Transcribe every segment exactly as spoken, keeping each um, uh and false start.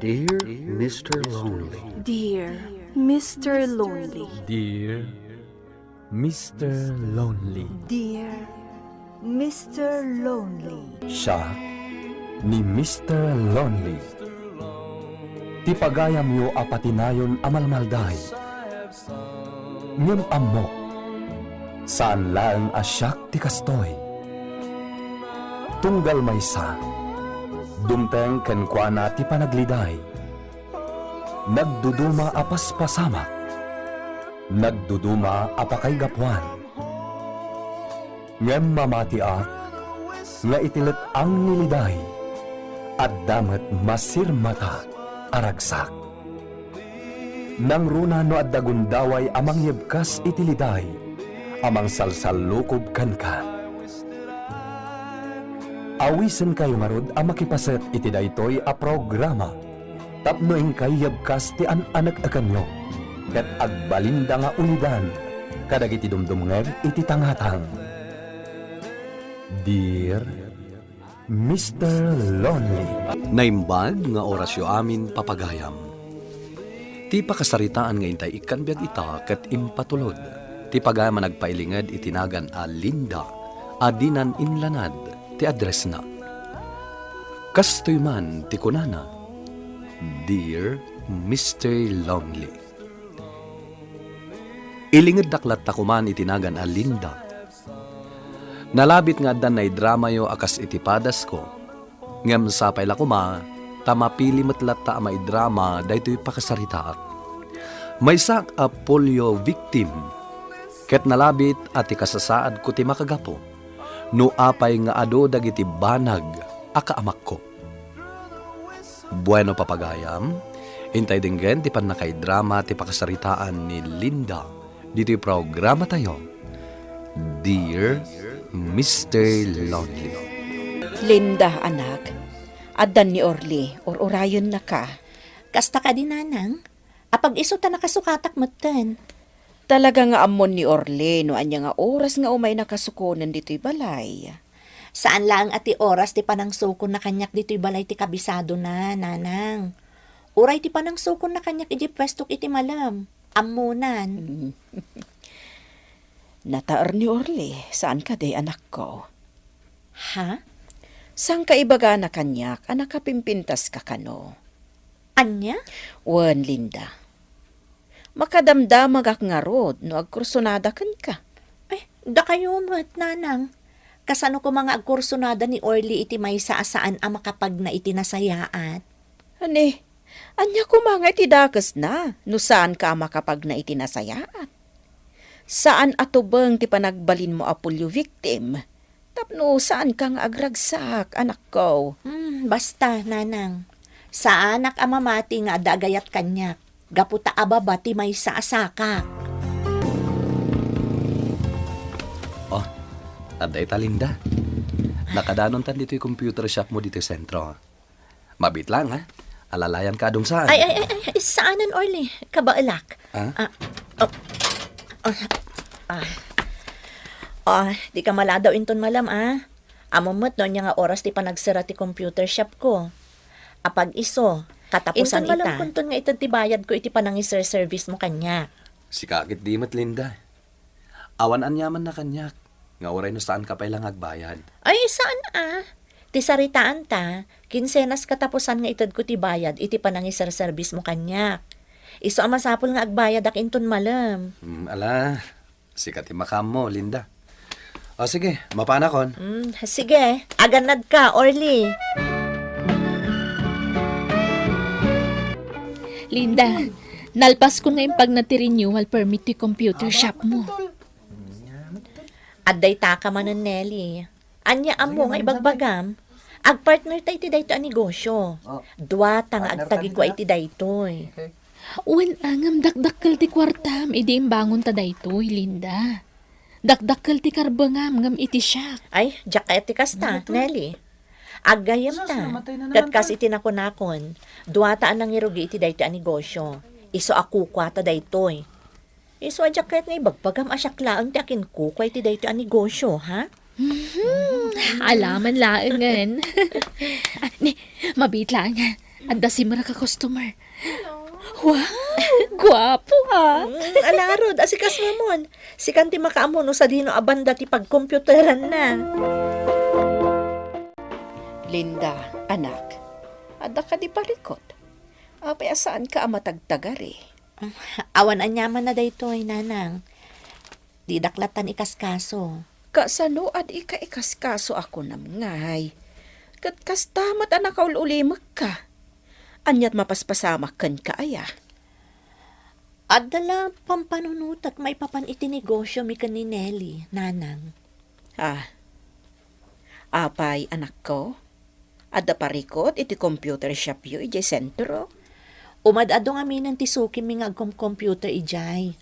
Dear Mister Lonely. Dear Mister Lonely. Dear Mister Lonely. Dear Mister Lonely. Siak ni Mister Lonely. Ti pagayamyo a patinayon a malmalday. Ngem ammok, saan laeng a siak ti kastoy. Tunggal maysa, dumteng kenkuana ti panagliday. Nagduduma a paspasamak, nagduduma a pakaigapuan. Ngem mamatiak nga iti let-ang ni liday, adda met masirmata a ragsak. Nangruna no adda gundaway a mangyebkas iti liday a mangsalsallukob kenka. Awisenkayo ngarud a makipaset iti daytoy a programa tapno inkay yebkas ti an-anek-ekenyo ket agbalinda nga ulidan kadagiti dumdumngeg iti tangatang. Dear Mister Lonely. Naimbag nga orasyo amin, papagayam. Ti pakasaritaan nga intay ikkan biag ita ket impatulod ti pagayam a nagpailinged iti nagan a Linda a dinan inlanad ti addressna. Kastoy man ti kunana, "Dear Mister Lonely." Ilingeddak latta koman iti nagan a Linda. Nalabit nga addan naidramayo a kas iti padasko. Ngem sapay la koma ta mapili met latta a maidrama daytoy pakasaritaak. Maysaak a polio victim, ket nalabit a ti kasasaadko ti makagapu no apay nga adu dagiti banag a kaamakko. Bueno, papagayam, intay denggen ti pannakaidrama ti pakasaritaan ni Linda ditoy programatayo, Dear Mister Lonely. Linda, anak, addan ni Orly, ur-urayennaka. Kasta kadi, nanang? Apag-isu ta nakasukatak metten. Talaga nga ammon ni Orly no ania nga oras nga umayna kasukonen ditoy balay. Saan laeng a ti oras ti panangsukonna kaniak ditoy balay ti kabisadona, nanang. Uray ti panangsukonna kaniak idiay puestok iti malem. Ammonan. Nataer ni Orly, saan kadi, anakko? Ha? Saanka ibagana kaniak a nakapimpintaska kano? Ania? Wen, Linda. Makadamdamagak ngarud no agkursunada kenka. Ay, dakayo met, nanang. Kasano koma nga agkursunada ni Orly iti maysa a saan a makapagna iti nasayaat? Ani, ania koma nga iti dakesna no saanka a makapagna iti nasayaat? Saan a tubeng ti panagbalinmo a polio victim tapno saanka nga agragsak, anakko. Hmm, basta, nanang. Saanak a mamati nga adda agayat kaniak gapu ta ababa ti maysa a sakak. Oh, adda ita, Linda. Nakadanontan ditoy computer shop mo ditoy sentro. Mabiit lang, ha? Alalayan ka, adun saan. Ay, ay, ay, ay, saanen, Orly. Kabaelak. Ha? Ah, oh. Ah, ah. Ah, di ka maladaw inton malem, ah. Ammom met no ania nga oras ti panagsera ti computer shop ko. Apag-isu, katapusan ita. Inton malem kunton nga ited ti bayad ko iti panangiserservice mo kaniak. Sika ket di met, Linda. Awan aniamanna kaniak, nga uray no saanka pay la nga agbayad. Ay, saan a? Ti saritaanta, kinsenas katapusan nga itedko ti bayad iti panangiserservismo kaniak. Isu a masapul nga agbayadak inton malem. Hmm, ala, sika ti makaammo, Linda. O sige, mapanakon. Hmm, sige, agannadka, Orly. Linda, nalpaskon nga impagna ti renewal permit ti computer shop mo. Adda itaka manen, Nelly. Ania ammo nga ibagbagam? Agpartner ta iti daytoy a negosyo. Oh. Dua ta nga agtagikua iti daytoy. Okay. Wen, a, ngem dakdakkel ti kuartam idi imbangon ta daytoy, Linda. Dakdakkel ti karbengam ngem iti siak. Ay, diak kayat ti kasta, Nelly. Aggayem ta. Ket kas iti nakunakon, dua ta a nangirugi iti daytoy a negosyo. Isu a kukua ta daytoy. Isu a diak kayat nga ibagbagam a siak laeng ti akinkukua iti daytoy a negosyo, ha? Mhm. Alaman laengen. Ah, ni, mabiit laeng, ha? Adda simrek a customer. Wow, guapo, ah. Mm, ala ngarud, asikas ngamon. Sikan ti makaammo no sadino a banda ti pagkompyuteranna. Linda, anak, adda kadi parikut? Apay a saanka a matagtagari? Awan aniamanna daytoy, nanang. Didak lattan ikaskaso. Kasano a dika ikaskaso a kunam ngay? Ket kasta met a nakaul-ulimekka. Ania't mapaspasamak kenka aya? Adda la pampanunotek maipapan iti negosio mi ken ni Nelly, nanang. Ah. Apay, anakko? Adda parikut iti computer shop yo idiay sentro? Umad-adu ngaminen ti sukimmi nga agkom-computer idiay.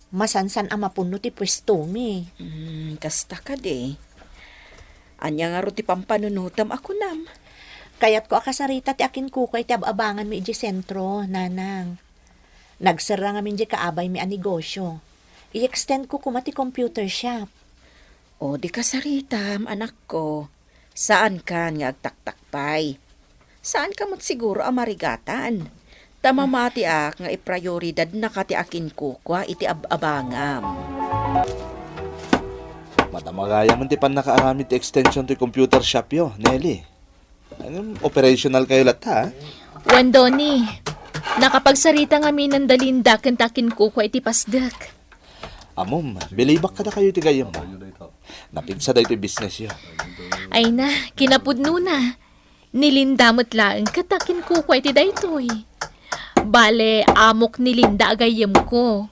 Masansan a mapunno ti puestomi. Hmm, kasta kadi. Ania ngarud ti pampanunotem a kunam? Kayatko a kasarita ti akinkukua iti ab-abanganmi idiay sentro, nanang. Nagserra ngamin diay kaabaymi a negosio. I-extendko koma ti computer shop. O, di kasaritam, anakko. Saankan nga agtaktakpay. Saanka met siguro a marigatan. Ta mamatiak nga iprioridadnaka ti akinkukua iti ab-abangam. Madama gayamen ti pannakaaramid ti extension ti computer shop yo, Nelly. Ngem, operational kayo latta, ha? Wen, Donny, nakapagsarita ngamin da Linda ken ta akinkukua iti pasdek. Ammom, bilibak kadakayo iti gayyemmo. Napigsa daytoy business yo. Ay na, kinapudnona. Ni Linda met laeng ket ta akinkukua iti daytoy. Bale, amok ni Linda a gayyemko.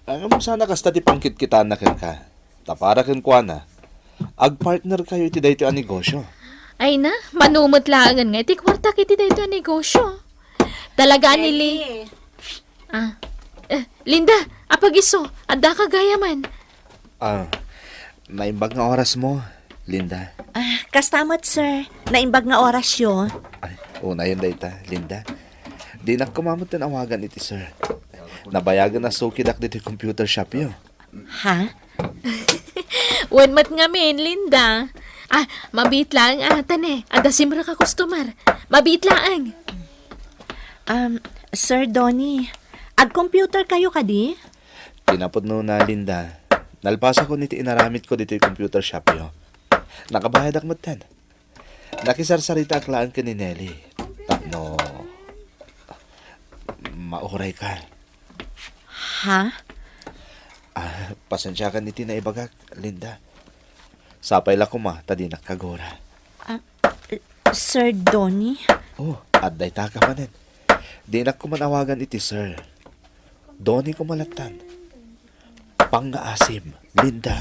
Ngem, saan a kasta ti pangkitkitaenna kenka. Ta para kenkuana, agpartner kayo iti daytoy a negosyo. Ay na, mano met laengen nga iti kuartak iti daytoy a negosyo. Talaga ni Li- Nelly. Ah. Eh, Linda, apag-isu, addaka gayamen. Ah, naimbag nga orasmo, Linda. Ah, kasta met, sir. Naimbag nga orasyo. Ay, unayen dayta, Linda. Dinak koma metten awagan iti sir. Nabayagen a sukidak ditoy computer shop yo. Ha? Wen met ngamin, Linda. Ah, mabiit laeng, ah, ta ne, adda simrek a customer. Mabiit laeng. Um, Sir Donny, ag-computer kayo kadi? Kinapudnona, Linda, nalpasakon iti inaramidko ditoy computer shop yo. Nakabayadak metten. Nakisarsaritaak laeng ken ni Nelly tapno maurayka. Ha? Ah, pasensiakan iti naibagak, Linda. Sapay la koma ta dinak kagura. Ah, Sir Donny? Oh, adda itaka manen. Dinak koma awagan iti sir. Donny koma lattan. Pangngaasim, Linda.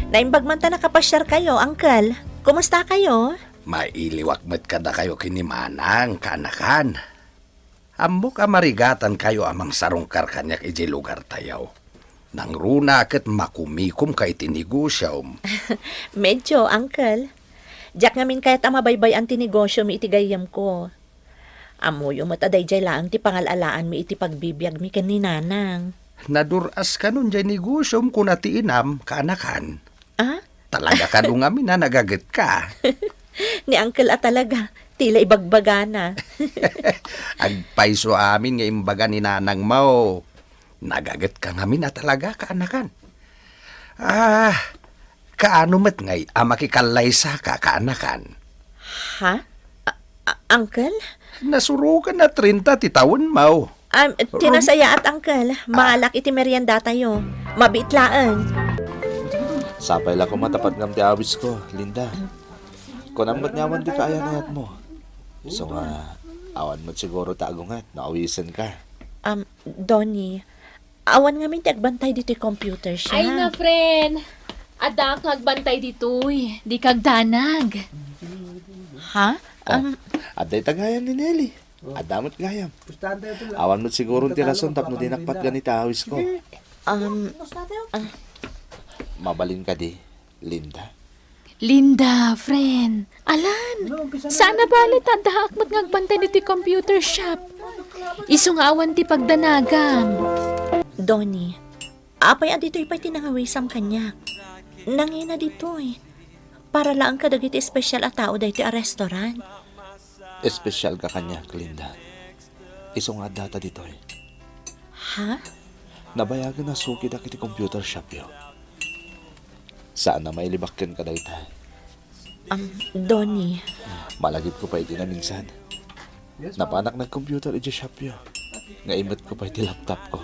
Naimbag man ta nakapasiar kayo, Uncle. Kumusta kayo? Mailiwak met kadakayo ken ni Manang, kaanakan. Ammok a marigatan kayo a mangsarungkar kaniak idiay lugar tayo. Nangruna ket makumikom ka iti negosiom. Medyo, Uncle. Diak ngamin kayat a mabaybay-an ti negosiom iti gayyemko. Ammoyo met a daydiay laeng ti pangal-alaanmi iti pagbibiagmi ken ni Nanang. Nadur-as kanon diay negosiom, kuna ti inam, kaanakan. Ah? Talaga kano ngamin a nagagetka? Ni Uncle a talaga, tila ibagbagana. Agpayso amin nga imbaga ni Nanangmo. Nagagetka ngamin a talaga, kaanakan. Ah, kaano met ngay a makikallaysa ka, kaanakan? Ha? A-, a-, Uncle? Nasurogan a trenta ti tawenmo. Um, ti nasayaat, Uncle. Ah. Mangalak iti meriendatayo. Mabiit laeng. Sapay la koma ta patgam ti awisko, Linda. Kunam met nga awan ti kaayan-ayatmo. Isu nga, awan met siguro ti agunget no awisenka. Um, Donny, awan ngamin ti agbantay ditoy computer shop. Ay na, friend. Adda nga agbantay ditoy. Dika agdanag. Ha? Oh, um, adda ita gayam ni Nelly. Adda met gayam. Awan met siguro ti rason tapno dinak patgan iti awisko. Um, ah. Mabalin kadi, Linda? Linda, friend. Alan, saan a bale ta addaak met nga agbantay ditoy computer shop. Isu nga awan ti pagdanagam. Donny, apay a ditoy pay ti nangawisam kaniak? Nangina ditoy. Para laeng kadagiti espesyal a tao daytoy a restaurant. Espesyalka kaniak, Linda. Isu nga addata ditoy. Ha? Nabayagen a sukidak iti computer shopyo. Saan a mailibak kenka dayta. Um, Donnie. Malagipko pay iti naminsan. Napanak nag-computer iti shopyo. Nga imetko pay ti laptopko.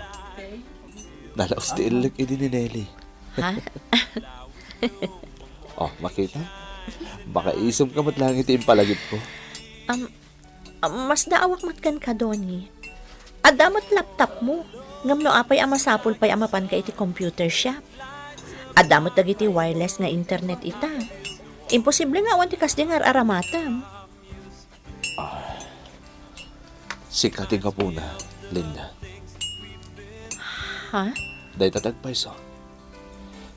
Nalaus ti illik idi ni Nelly. Ha? Oh, makita? Makaisumka met laeng iti impalagipko. Um, um, masdaawak met kenka, Donnie. Adda met laptopmo. Ngem no apay a masapul pay a mapanka iti computer shop? Adda met dagiti wireless nga internet ita. Imposible nga awan ti kasdi nga ar-aramatem. Ah, sika ti gapuna, Linda. Ha? Dayta ti agpayso.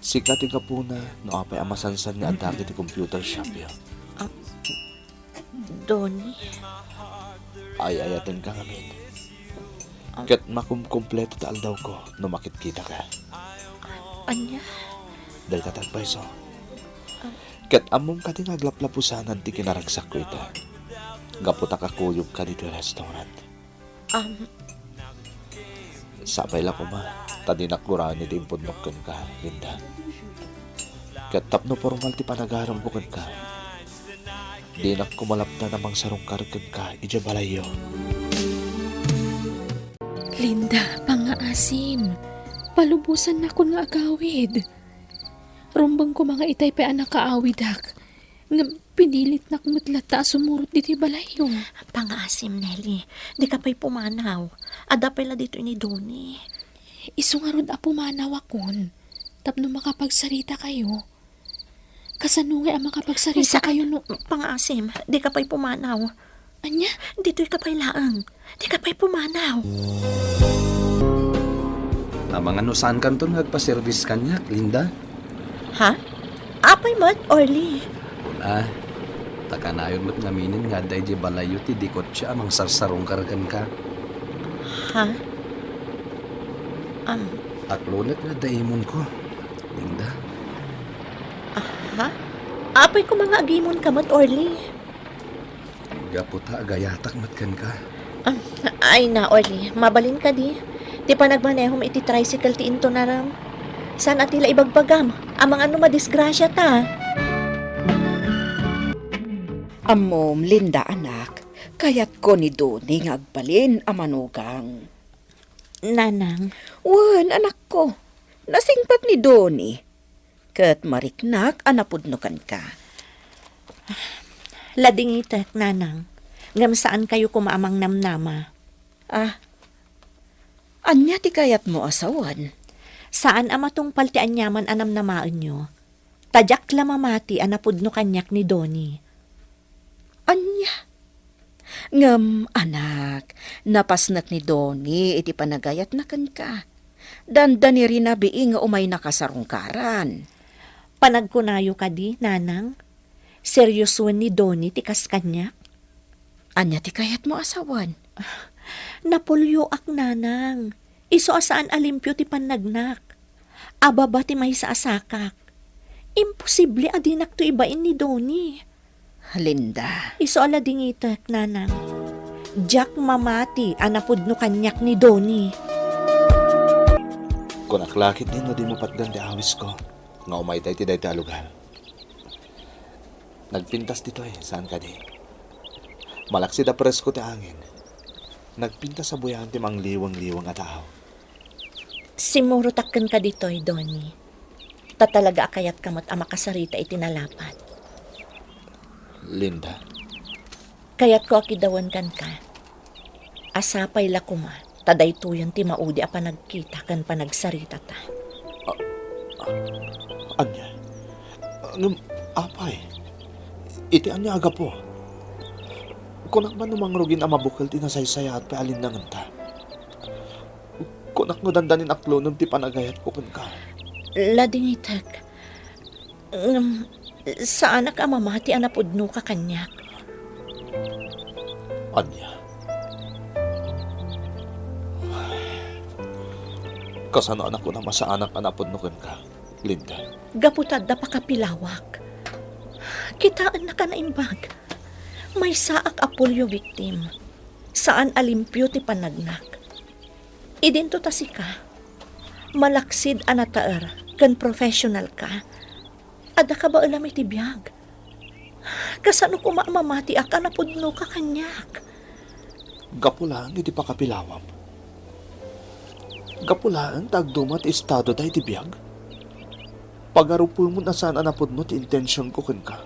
Sika ti gapuna no apay a masansan nga adda iti computer shopyo. Ah, Donnie. Ay-ayatenka ngamin. Ah. Ket makumkumpleto ti aldawko no makitkitaka. Ania? Dayta ti agpayso. Ah. Ket ammom kadi nga aglaplapusanan ti kinaragsakko ita. Gapu ta kakuyogka ditoy restaurant. Um. Sapay la koma, ta dinak guraen iti impudnok kenka, Linda. Ket tapno pormal ti panagaramko kenka, dinak kumalaptan a mangsarungkar kenka idiay balayyo. Linda, pangngaasim, palubosannakon nga agawid. Rumbeng koma nga itay pay a nakaawidak. Ngem pinilitnak met latta a sumurot ditoy balayyo. Pangngaasim, Nelly, dika pay pumanaw. Adda pay la ditoy ni Donnie. Isu ngarud a pumanawakon tapno makapagsarita kayo. Kasano ngay a makapagsarita kayo no... Pangngaasim, dika pay pumanaw. Ania? Ditoy ka pay laeng. Dika pay pumanaw. Amangan no saankanton nga agpaservis kaniak, Linda? Ha? Apay met, Orly? Kuna, ta kanayon met ngaminen nga adda idiay balayyo ti dikotsia a mangsarsarungkar kenka. Ha? Am. Aklonek nga adda imonko, Linda. Aha? Apay koma nga agimonka met, Orly? Gapu ta agayatak met kenka. Ah, ay na, Orly, mabalin kadi? Ti panagmanehom iti tricycle ti intunaram. Saan a ti la ibagbagam? Amangan no madisgrasya ta. Ammom, Linda, anak, kayatko ni Donnie nga agbalin a manugang. Nanang. Wen, anakko. Nasingpet ni Donnie. Ket mariknak a napudno kenka. Ladingitek, Nanang. Ngem saan kayo koma a mangnamnama. Ah, ania ti kayatmo a sawen? Saan a matungpal ti aniaman a namnamaenyo. Ta diak la mamati a napudno kaniak ni Donnie. Ania? Ngem, anak, napasnek ni Donnie iti panagayatna kenka. Dandani rinabii nga umayna kasarungkaran. Panagkunayo kadi, Nanang? Seriosoen ni Donnie ti kas kaniak? Ania ti kayatmo a sawen? Napulyoak, Nanang. Isu a saan a limpio ti pannagnak. Ababa ti maysa a sakak. Imposible a dinakto ibain ni Donnie. Linda. Isu a ladingitek, Nanang. Diak mamati a napudno kaniak ni Donnie. Kunak la ketdin no dimo patgan ti awisko nga umayta iti dayta a lugar. Nagpintas ditoy, saan kadi? Malaksid a presko ti angin. Nagpintas a buyaen ti mangliwang-liwang a tao. Simmurotak kenka ditoy, Donnie. Ta talaga a kayatka met a makasarita iti nalapat. Linda. Kayatko a kidawen kenka. A sapay la koma ta daytoyen ti maudi a panagkita ken panagsaritata. A-, a-, ania? Ngem, apay, iti ania a gapu? Kunak man no mangrugin a mabukel ti nasaysayaat pay a linnangenta. Kunak no dandanin aklonem ti panagayatko kenka. Ladingitek. Ngem, saanak a mamati a napudnoka kaniak. Ania? Kasano a nakunam a saanak a napudno kenka, Linda? Gapu ta adda pakapilawak. Kitaennaka, naimbag. Maysaak a polio victim. Saan a limpio ti panagnak. Idinto ta sika, malaksid a nataer ken professional ka. Adda kabaelam iti biag. Kasano koma a mamatiak a napudnoka kaniak? Gapu laeng iti pakapilawam. Gapu laeng ta agduma ti estado da iti biag. Pagarupemon a saan a napudno ti intensionko kenka.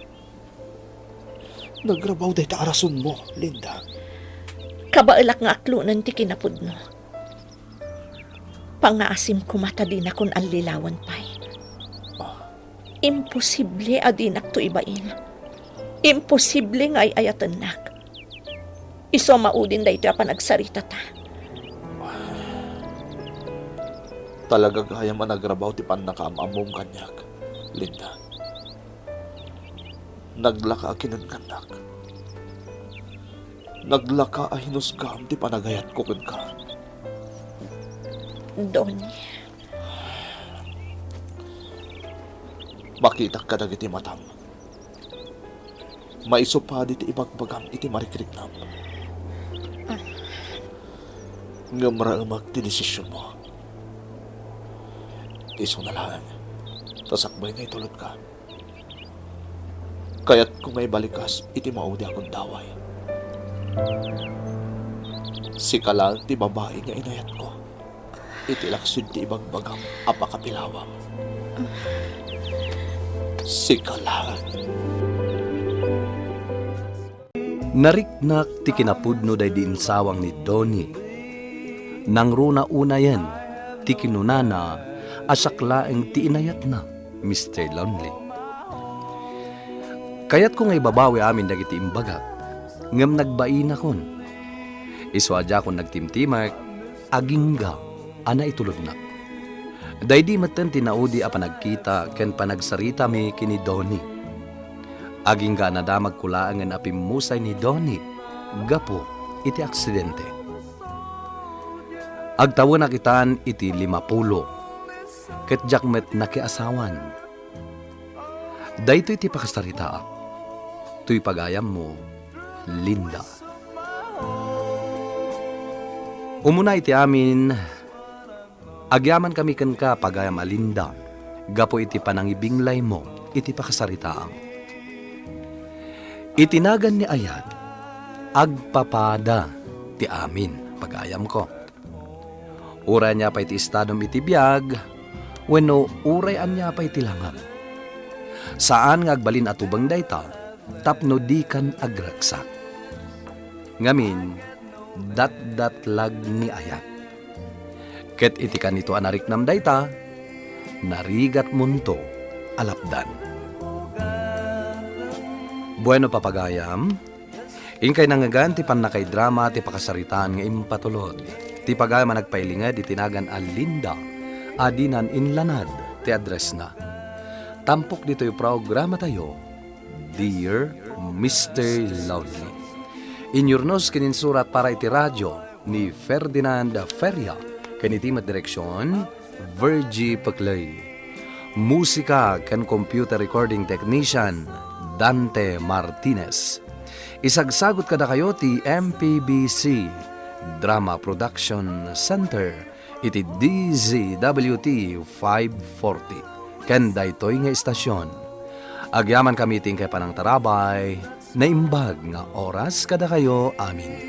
Nagrabaw dayta a rasonmo, Linda. Kabaelak nga atlonen ti kinapudno. Pangaasim koma ta dinakon allilawen pay. Ah. Imposible a dinakto ibain. Imposible nga ay-ayatennak. Isu a maudin daytoy a panagsaritata. Talaga gayam a nagrabaw ti pannakaam-ammom kaniak, Linda. Naglaka a kinennennak. Naglaka a hinusgaam ti panagayatko kenka. Donnie. Makitak kadagiti matam. Maisu padi ti ibagbagam iti marikriknam. Ah. Ngem raemek ti desisionmo. Isuna laeng, ta sakbay nga itulodka. Kayatko nga ibalikas iti maudi a gundaway. Sika laeng ti babai nga inayatko iti laksid ti ibagbagam a pakapilawam. Sika laeng. Nariknak ti kinapudno daydi insawang ni Donnie. Nangruna unayen ti kinunana a siak laeng ti inayatna, Mister Lonely. Kayatko nga ibabawi amin dagiti imbagak, ngem nagbainakon. Isu a diakon nagtimtimek, agingga a naitulodnak. Daydi metten ti naudi a panagkita ken panagsaritami ken ni Donnie. Agingga a nadamagko laengen a pimmusay ni Donnie gapu iti aksidente. Agtawenak itan iti limapulo, ket diak met nakiasawan. Daytoy ti pakasaritaak. Toy pagayammo, Linda. Umuna iti amin, agyamankami kenka, pagayam a Linda, gapu iti panangibinglaymo iti pakasaritaam. Iti nagan ni ayat, agpapada ti amin, pagayamko. Uray ania pay ti estadom iti biag, wenno uray ania pay ti langam. Saan nga agbalin a tubeng dayta tapno dikan agragsak. Ngamin, datdatlag ni ayat. Ket iti kanito a nariknam dayta, narigatmonto a lapdan. Bueno, papagayam, inkay nangngegan ti pannakaidrama ti pakasaritaan nga impatulod ti pagayam a nagpailinged iti nagan a Linda a dinan inlanad ti addressna. Tampok ditoy programatayo, Dear Mister Lonely. Inyurnos ken insurat para iti radio ni Ferdinand Feria ken iti met direksion, Virgie Peclay. Musika ken computer recording technician, Dante Martinez. Isagsagut kadakayo ti M P B C Drama Production Center iti D Z W T five forty. Ken daytoy nga istasion, agyamankami iti inkay panangtarabay, naimbag nga oras kadakayo amin.